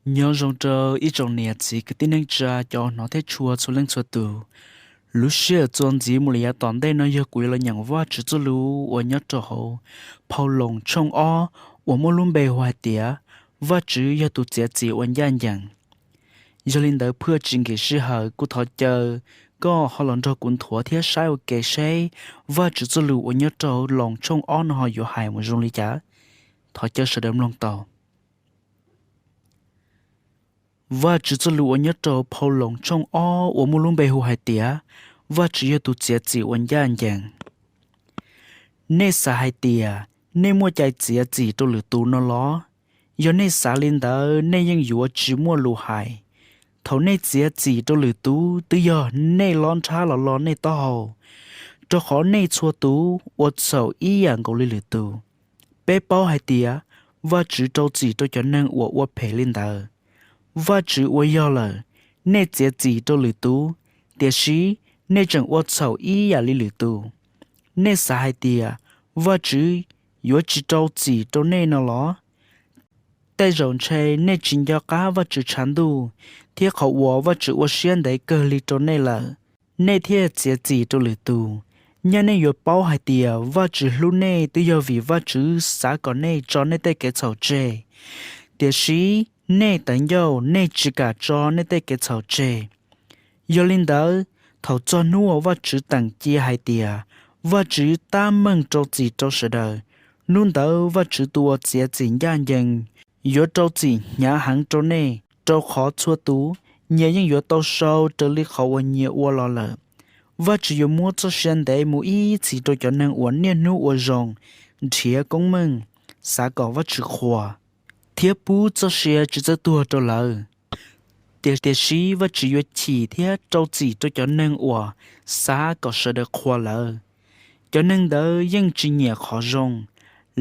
Nyob zoo rau ib tsoom niam txiv kwv tij neej tsa cov hnov thiab tshua txhua leej txhua tus. Lub sij hawm txuas ntxiv mus li yav tom ntej no yog kuv yuav los nyeem Vajtswv txoj lus uas nyob rau hauv Phau Loos tshooj ob uas muaj lub npe hu hais tias Vajtswv yog tus txiav txim uas ncaj ncees. Yog li ntawd phwj tsis nkim sij hawm kuv thov caw koj ho los nrog kuv nthuav thiab saib ua ke seb Vajtswv txoj lus uas nyob rau Loos tshooj ob no ho yuav hais mus zoo li cas. Thov caw sawv daws mloog tau. Vajtswv txoj lus uas nyob rau Phau Loos tshooj ob uas muaj lub npe hu hais tias Vajtswv yog tus txiav txim uas ncaj ncees. Nej xav hais tias nej muaj cai txiav txim rau lwm tus no los? Yog nej xav li ntawd nej yeej yuav tsis muaj lus hais. Thaum nej txiav txim rau lwm tus twb yog nej lob nrhab los lo nej taub hau, rau qhov nej txhua tus ua txhaum ib yam nkaus li lwm tus. Peb paub hais tias Vajtswv rau txim rau cov neeg uas ua phem li ntawd. Vajtswv ua yog lawm, nej txiav txim rau lwm tus, tiam sis nej tseem ua txhaum ib yam li lwm tus. Nej xav hais tias Vajtswv yuav tsis rau txim rau nej no los? Tej zaum ntshe nej tsis nco qab Vajtswv tshav ntuj thiab qhov uas Vajtswv ua siab ntev kawg li rau nej lawm. Nej thiaj txiav txim rau lwm tus. Nyaj nej yuav paub hais tias Vajtswv hlub nej twb yog vim Vajtswv xav kom nej tso nej tej kev txhaum tseg, tiam sis nej tawv ncauj, nej tsis kam tso nej tej kev txhaum tseg. Yog li ntawd, thaum txog hnub uas Vajtswv teem cia hais tias Vajtswv tab meeg rau txim rau sawv daws, hnub ntawd Vajtswv tus uas txiav txim ncaj ncees yuav rau txim hnyav heev rau nej, rau qhov txhua tus nyias yeej yuav tau sau raws li qhov uas nyias ua los lawm. Vajtswv yuav muab txoj sia ntev mus ib txhis rau cov neeg uas niaj hnub ua zoo, nrhiav koob meej, xav kom Vajtswv qhuas, thiab pub txoj sia tsis txawj tuag rau lawv. Tiam, tiam sis Vajtswv yuav chim thiab rau txim rau cov neeg uas xav kom sawv daws qhuas lawv. Cov neeg ntawd yeej tsis nyiam qhov zoo,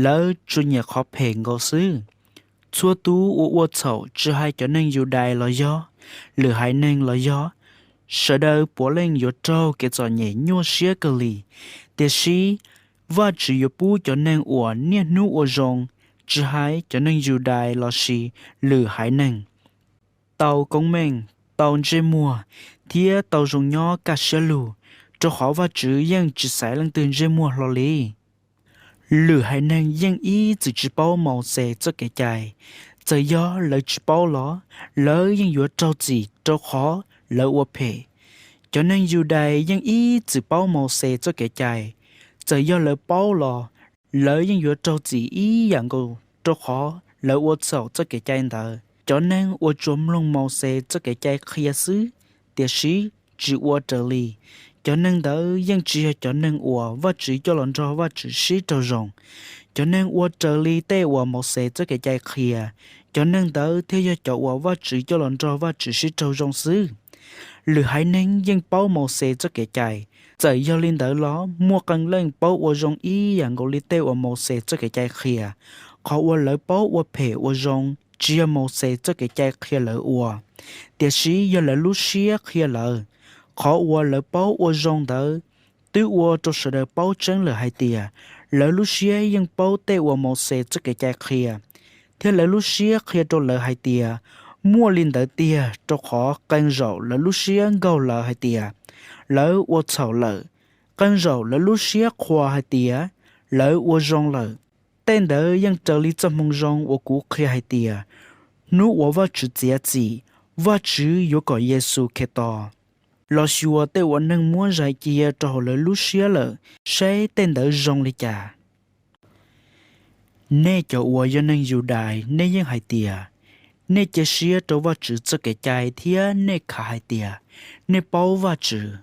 lawv tsuas nyiam qhov phem nkaus xwb. Txhua tus uas ua txhaum, tsis hais cov neeg Yudais los yog lwm haiv neeg los yog, sawv daws puav leej yuav raug kev txom nyem nyuaj siab kawg li. Tiam sis Vajtswv yuav pub cov neeg uas niaj hnub ua zoo, tsis hais cov neeg Yudais lossis lwm haiv neeg, tau koob meej, tau ntsej muag, thiab tau zoo nyob kaj siab lug, rau qhov Vajtswv yeej tsis xaiv leej twg ntsej muag hlo li. Lwm haiv neeg yeej ib txwm tsis paub Mauxes txoj kev cai. Txawm yog lawv tsis paub los lawv yeej yuav raug txim rau qhov lawv ua phem. Cov neeg Yudais yeej ib txwm paub Mauxes txoj kev cai. Txawm yog lawv paub los lawv yeej yuav raug txim ib yam nkaus rau qhov lawv ua txhaum txoj kev cai ntawd. Cov neeg uas tsuas mloog Mauxes txoj kev cai qhia xwb, tiam sis tsis ua raws li, cov neeg ntawd yeej tsis yog cov neeg uas Vajtswv coj los nrog Vajtswv sib raug zoo. Cov neeg ua raws li tej uas Mauxes txoj kev cai qhia, cov neeg ntawd thiaj yog cov uas Vajtswv coj los nrog Vajtswv sib raug zoo xwb. Lwm haiv neeg yeej paub Mauxes txoj kev cai. Txawm yog li ntawd los muaj qee leej paub ua zoo ib yam nkaus li tej uas Mauxes txoj kev cai qhia. Qhov uas lawv paub ua phem ua zoo tsis yog Mauxes txoj kev cai qhia lawv ua, tiam sis yog lawv lub siab qhia lawv. Qhov uas lawv paub ua zoo ntawd twb ua rau sawv daws paub tseeb lawm hais tias lawv lub siab yeej paub tej uas Mauxes txoj kev cai qhia, thiab lawv lub siab qhia rau lawv hais tias muaj li ntawd tiag, rau qhov qee zaum lawv lub siab nkaug lawv hais tias lawv ua txhaum lawm, qee zaum lawv lub siab qhuas hais tias lawv ua zoo lawm. Tej ntawd yeej raws li txoj hmoo zoo uas kuv qhia hais tias, hnub uas Vajtswv txiav txim, Vajtswv yuav kom Yexus Khetos los xyuas tej uas neeg muab zais cia rau hauv lawv lub siab lawm, saib tej ntawd zoo li cas. Nej cov uas yog neeg Yudais, nej yeej hais tias nej cia siab rau Vajtswv txoj kev cai thiab nej khav hais tias nej paub Vajtswv.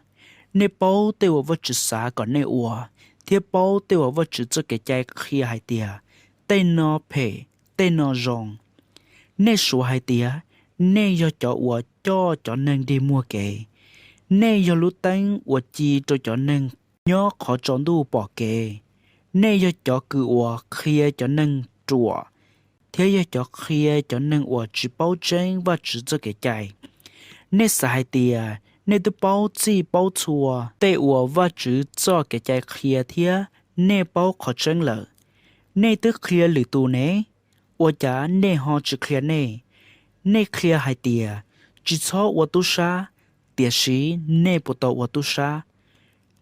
Nej paub tej uas Vajtswv xav kom nej ua, thiab paub tej uas Vajtswv txoj kev cai qhia hais tias tej no phem, tej no zoo. Nej suav hais tias nej yog cov uas coj cov neeg dig muag kev. Nej yog lub teeb uas ci rau cov neeg nyob qhov tsaus ntuj pom kev. Nej yog cov kws uas qhia cov neeg ruam, thiab yog cov qhia cov neeg uas tsis paub tseeb Vajtswv txoj kev cai. Nej xav hais tias nej twb paub txij paub txhua tej uas Vajtswv txoj kev cai qhia thiab nej paub qhov tseeb lawm. Nej twb qhia lwm tus ne, ua cas nej ho tsis qhia nej? Nej qhia hais tias, tsis txhob ua tub sab, tiam sis nej puas tau ua tub sab.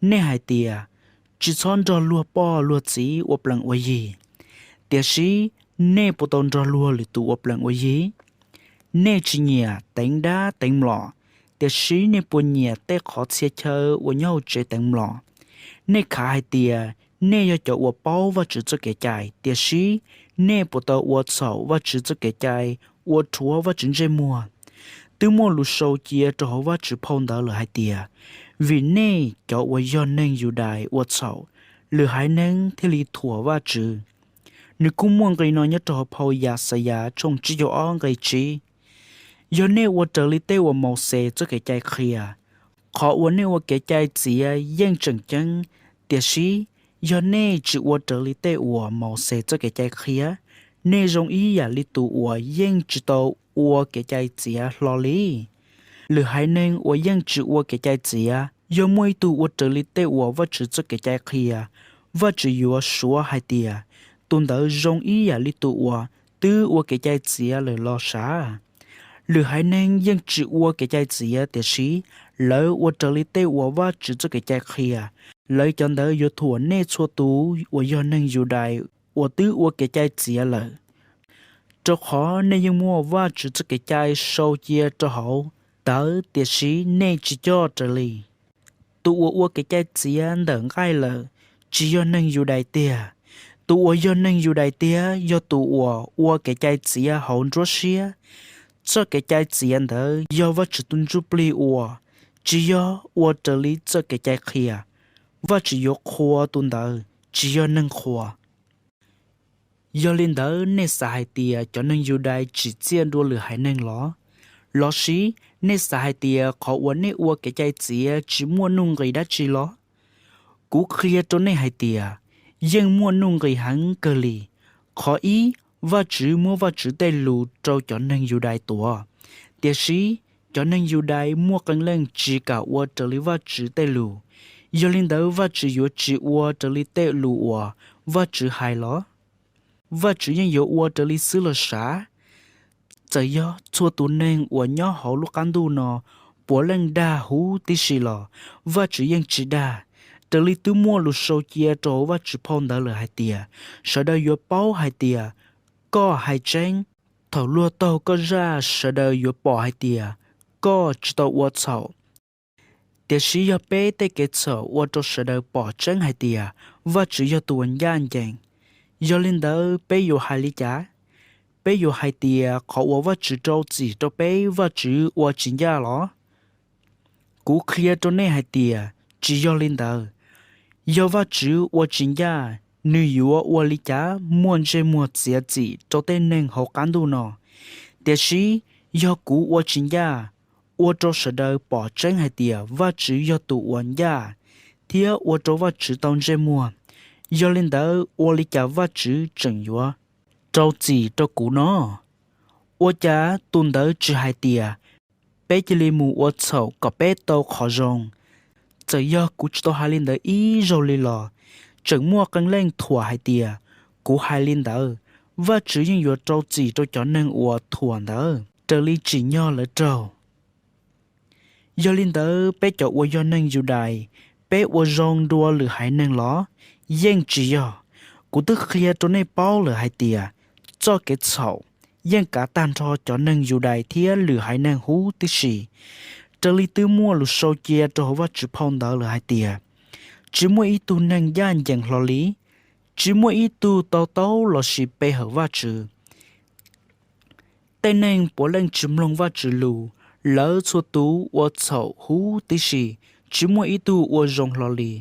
Nej hais tias, tsis txhob nrog luag poj luag txiv ua plees ua yig, tiam sis nej puas tau nrog luag lwm tus ua plees ua yig. Nej tsis nyiam teev dab teev mlom, tiam sis nej puas nyiam tej qhov txhia chaw uas nyob hauv tsev teev mlom. Nej khav hais tias, nej yog cov uas paub Vajtswv txoj kev cai, tiam sis nej puas tau ua txhaum Vajtswv txoj kev cai, ua rhuav Vajtswv ntsej muag. Twb muaj lus sau cia rau hauv Vajtswv phau ntawv lawm hais tias, vim nej cov uas yog neeg Yudais ua txhaum, lwm haiv neeg thiaj li thuam Vajtswv. Nws kuj muaj nqi no nyob rau hauv phau Yaxayas tshooj tsib caug ob nqe tsib: Yog nej ua raws li tej uas Mauxes txoj kev cai qhia, qhov uas nej ua kev cai txiav yeej tseem ceeb. Tiam sis yog nej tsis ua raws li tej uas Mauxes txoj kev cai qhia, nej zoo ib yam li tus uas yeej tsis tau ua kev cai txiav hlo li. Lwm haiv neeg uas yeej tsis ua kev cai txiav, yog muaj ib tug ua raws li tej uas Vajtswv txoj kev cai qhia, Vajtswv yuav suav hais tias, tus ntawd zoo ib yam li tus uas twb ua kev cai txiav lawm los sav. Lwm haiv neeg yeej tsis ua kev cai txiav, tiam sis lawv ua raws li tej uas Vajtswv txoj kev cai qhia. Lawv cov ntawd yuav thuam nej txhua tus uas yog neeg Yudais uas twb ua kev cai txiav lawm, rau qhov nej yeej muaj Vajtswv txoj kev cai sau cia rau hauv ntawv, tiam sis nej tsis coj raws li. Tus uas ua kev cai txiav ntawm nqaij lawm tsis yog neeg Yudais tiag. Tus uas yog neeg Yudais tiag yog tus uas ua kev cai txiav hauv nruab siab. Txoj kev cai txiav ntawd yog Vajtswv tus Ntsuj Plig ua, tsis yog ua raws li txoj kev cai qhia. Vajtswv yuav qhuas tus ntawd, tsis yog neeg qhuas. Yog li ntawd, nej xav hais tias cov neeg Yudais tsim txiaj dua lwm haiv neeg los? Lossis nej xav hais tias qhov uas nej ua kev cai txiav tsis muaj nuj nqis dab tsi los? Kuv qhia rau nej hais tias, yeej muaj nuj nqis heev kawg li. Qhov ib, Vajtswv muab Vajtswv tej lus rau cov neeg Yudais tuav, tiam sis cov neeg Yudais muaj qee leej tsis kam ua raws li Vajtswv tej lus. Yog li ntawd, Vajtswv yuav tsis ua raws li tej lus uas Vajtswv hais los? Vajtswv yeej yuav ua raws li xwb los sav. Txawm yog txhua tus neeg uas nyob hauv lub qab ntuj no puav leej dag huv tib si los, Vajtswv yeej tsis dag. Raws li twb muaj lus sau cia rau hauv Vajtswv phau ntawv lawm hais tias, sawv daws yuav paub hais tias koj hais tseeb. Thaum luag taug koj zaj, sawv daws yuav pom hais tias koj tsis tau ua txhaum. Tiam sis yog peb tej kev txhaum ua rau sawv daws pom tseeb hais tias Vajtswv yog tus uas ncaj ncees, yog li ntawd peb yuav hais li cas? Peb yuav hais tias qhov uas Vajtswv rau txim rau peb, Vajtswv ua tsis ncaj los? Kuv qhia rau nej hais tias, tsis yog li ntawd. Yog Vajtswv ua tsis ncaj, nws yuav ua li cas muaj ntsej muag txiav txim rau tej neeg hauv qab ntuj no? Tiam sis yog kuv ua tsis ncaj, ua rau sawv daws pom tseeb hais tias Vajtswv yog tus uas ncaj, thiab ua rau Vajtswv tau ntsej muag, yog li ntawd ua li cas Vajtswv tseem yuav rau txim rau kuv no? Ua cas tus ntawd tsis hais tias, peb cia li mus ua txhaum kom peb tau qhov zoo? Txawm yog kuv tsis tau hais li ntawd ib zaug li los, tseem muaj qee leej thuam hais tias kuv hais li ntawd. Vajtswv yeej yuav rau txim rau cov neeg uas thuam ntawd raws li tsim nyog lawv raug. Yog li ntawd, peb cov uas yog neeg Yudais, peb ua zoo dua lwm haiv neeg los? Yeej tsis yog. Kuv twb qhia rau nej paub lawm hais tias, txoj kev txhaum yeej kav tag nrho cov neeg Yudais thiab lwm haiv neeg huv tib si. Raws li twb muaj lus sau cia rau hauv Vajtswv phau ntawv lawm hais tias, tsis muaj ib tug neeg ncaj ncees hlo li, tsis muaj ib tug to taub lossis pe hawm Vajtswv. Tej neeg puav leej tsis mloog Vajtswv lus, lawv txhua tus ua txhaum huv tib si, tsis muaj ib tug ua zoo hlo li.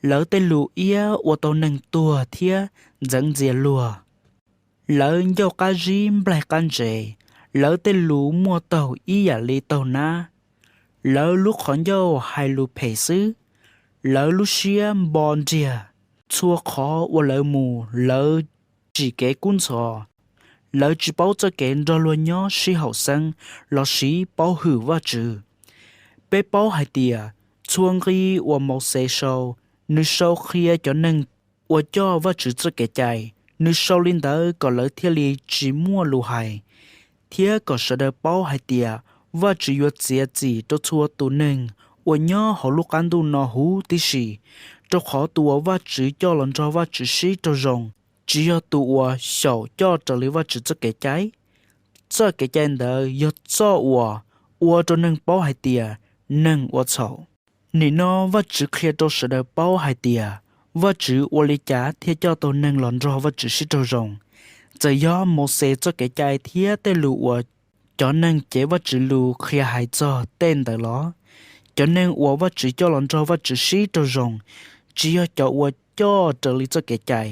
Lawv tej lus iab ua tau neeg tuag thiab ntxeev ntxias luag. Lawv ncauj qab zib nplaig qab ntsev, lawv tej lus muaj taug ib yam li taug nab. Lawv lub qhov ncauj hais lus phem xwb, lawv lub siab npo nriag. Txhua qhov uas lawv mus, lawv tsim kev kub ntxhov. Lawv tsis paub txoj kev nrog luag nyob sib haum xeeb lossis paub hwm Vajtswv. Peb paub hais tias, txhua nqi uas Mauxes sau, nws sau qhia cov neeg uas coj Vajtswv txoj kev cai. Nws sau li ntawd kom lawv thiaj li tsis muaj lus hais, thiab kom sawv daws paub hais tias Vajtswv yuav txiav txim rau txhua tus neeg uas nyob hauv lub qab ntuj no huv tib si, rau qhov tus uas Vajtswv coj los nrog Vajtswv sib raug zoo tsis yog tus uas xyaum coj raws li Vajtswv txoj kev cai. Txoj kev cai ntawd yog txoj uas ua rau neeg paub hais tias neeg ua txhaum. Nim no Vajtswv qhia rau sawv daws paub hais tias Vajtswv ua li cas thiaj coj tau neeg los nrog Vajtswv sib raug zoo. Txawm yog Mauxes txoj kev cai thiab tej lus uas cov neeg cev Vajtswv lus qhia hais txog tej ntawd los, cov neeg uas Vajtswv coj los nrog Vajtswv sib raug zoo tsis yog cov uas coj raws li txoj kev cai.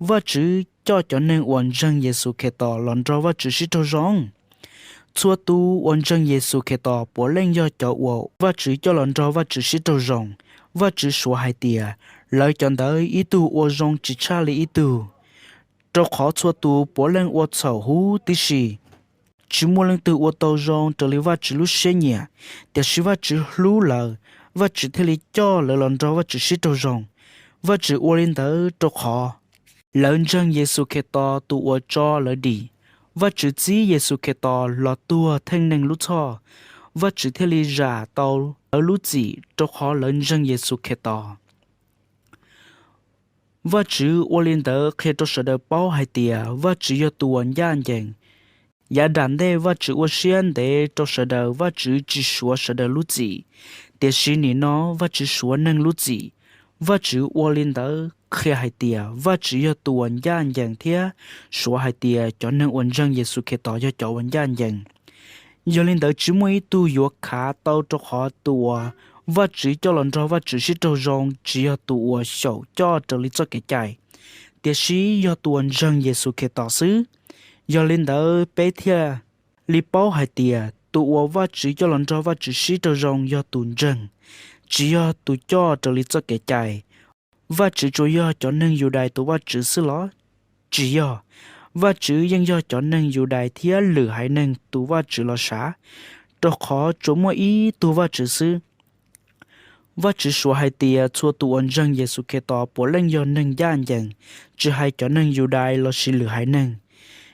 Vajtswv coj cov neeg uas ntseeg Yexus Khetos los nrog Vajtswv sib raug zoo. Txhua tus uas ntseeg Yexus Khetos puav leej yog cov uas Vajtswv coj los nrog Vajtswv sib raug zoo. Vajtswv suav hais tias lawv cov ntawd ib tug ua zoo tsis tshaj li ib tug, rau qhov txhua tus puav leej ua txhaum huv tib si. Tsis muaj leej twg ua tau zoo raws li Vajtswv lub siab nyiam, tiam sis Vajtswv hlub lawv, Vajtswv thiaj li coj lawv los nrog Vajtswv sib raug zoo. Vajtswv ua li ntawd rau qhov lawv ntseeg Yexus Khetos tus uas tso lawv dim. Vajtswv txib Yexus Khetos los tuag theej neeg lub txhoj, Vajtswv thiaj li zam tau lawv lub txim rau qhov lawv ntseeg Yexus Khetos. Vajtswv ua li ntawd qhia rau sawv daws paub hais tias Vajtswv yog tus uas ncaj ncees. Yav dam ntej Vajtswv ua siab ntev rau sawv daws, Vajtswv tsis suav sawv daws lub txim, tiam sis nim no Vajtswv suav neeg lub txim. Vajtswv ua li ntawd qhia hais tias Vajtswv yog tus uas ncaj ncees thiab suav hais tias cov neeg uas ntseeg Yexus Khetos yog cov uas ncaj ncees. Yog li ntawd tsis muaj ib tug yuav khav tau rau qhov tus uas Vajtswv coj los nrog Vajtswv sib raug zoo tsis yog tus uas xyaum coj raws li txoj kev cai, tiam sis yog tus uas ntseeg Yexus Khetos xwb. Yog li ntawd peb thiaj li paub hais tias tus uas Vajtswv coj los nrog Vajtswv sib raug zoo yog tus ntseeg, tsis yog tus coj raws li txoj kev cai. Vajtswv tsuas yog cov neeg Yudais tus Vajtswv xwb los? Tsis yog. Vajtswv yeej yog cov neeg Yudais thiab lwm haiv neeg tus Vajtswv los sav, rau qhov tsuas muaj ib tug Vajtswv xwb. Vajtswv suav hais tias txhua tus uas ntseeg Yexus Khetos puav leej yog neeg ncaj ncees, tsis hais cov neeg Yudais lossis lwm haiv neeg.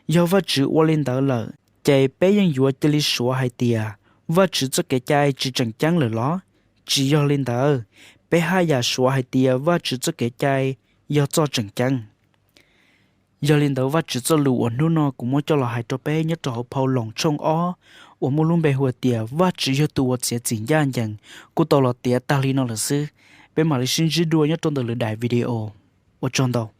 Yog Vajtswv ua li ntawd lawm, ces peb yeej yuav cia li suav hais tias Vajtswv txoj kev cai tsis tseem ceeb lawm los? Tsis yog li ntawd, peb haj yam suav hais tias Vajtswv txoj kev cai yog txoj tseem ceeb. Yog li ntawd Vajtswv txoj lus uas hnub no kuv muab coj los hais rau peb nyob rau hauv phau Loos tshooj ob uas muaj lub npe hu tias Vajtswv yog tus uas txiav txim ncaj ncees kuj tau los tiav tag li no lawm xwb. Peb mam li sib ntsib dua nyob rau ntawm lwm daim video. Ua tsaug ntau.